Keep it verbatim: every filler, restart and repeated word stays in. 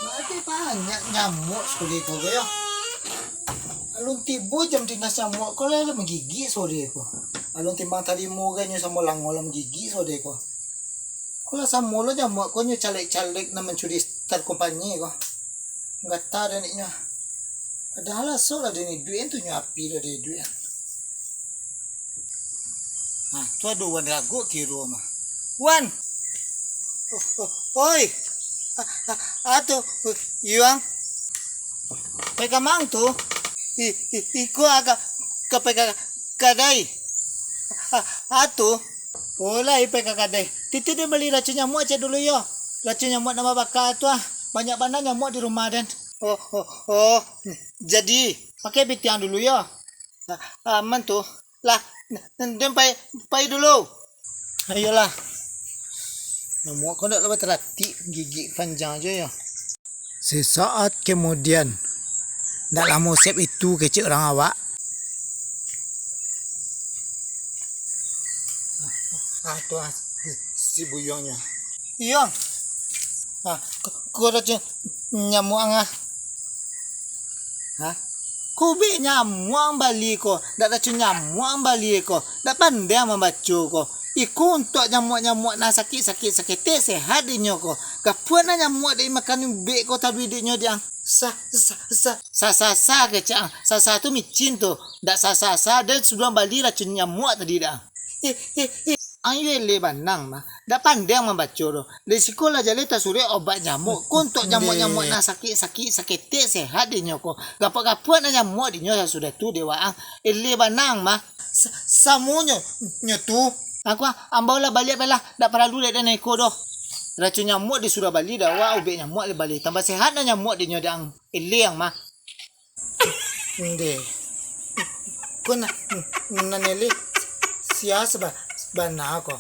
Ado banyak nyamuak sore ko yo. Alun tibo jam tigo nyamuak ko lah, lah manggigik sore ko. Alun timbang tarimo gai nyo samo lango lah manggigik sore ko. Ko lah samo lo nyamuak ko nyo calek-calek nan mancuri star kompani ko. Gata den nyo. Padahal asok lah den iduik tu nyo api lah den iduik. Ha, tu ado Wan ragok kiro mah. Wan! Oh, oh, oi! A, a, atu, Yuang. Pai ka ma tu? I, i, iko agak ka pai ka kadai. A, atu. Oh, lai pai ka kadai. Titih den bali racun nyamuak ciek dulu yo. Racun nyamuak nan babaka tu ah. Banyak bana nyamuak di rumah den. Oh, oh, oh. Jadi, pakai pitiang dulu yo. A, aman tu. Lah, n-, n-, den pai, pai dulu. Ayolah. Nyamuak ko ndak lah bataratik, gigik panjang ajo yo. Sesaat kemudian, ndak lamo sep itu kecek urang awak. Ah, tu ah, si Buyuangnyo. Iyo. Ah, ko, ko racun nyamuak ang ah. Ha? Ko ubek nyamuak ang bali ko, dak racun nyamuak ang bali ko, dak pandai ang mambaco ko. Iko untuak nyamuak-nyamuak nan sakik-sakik saketek sehat dinyo ko. Gapuan nan nyamuak dek makan ubek ko taduideknyo di ang. Sa, sa, sa, sa, sa, sa, kecek ang. Sa, sa tu micin tu. Dak sa, sa, sa, den sudah bali racun nyamuak tadi dak ang. Eh, eh, eh. Ang yo eleh banang mah. Dak pandai mambaco doh. Di siko lah jaleh tasurek obat nyamuak. Ko untuak nyamuak-nyamuak nan sakik-sakik saketek sehat dinyo ko. Gapuak-gapuak nan nyamuak dinyo sasudah tu dek waang. Eleh banang mah. Sa-, samonyo nyo tu. Aku ah, ambau lah baliak lah. Dak paralu dek den iko doh. Racun nyamuak disuruah bali dak wak, ubek nyamuak lah bali. Tambah sehat nan nyamuak dinyo dek ang. Eleh ang mah. Ndeh. Ko na-, nan eleh sia saba-, sabana ko.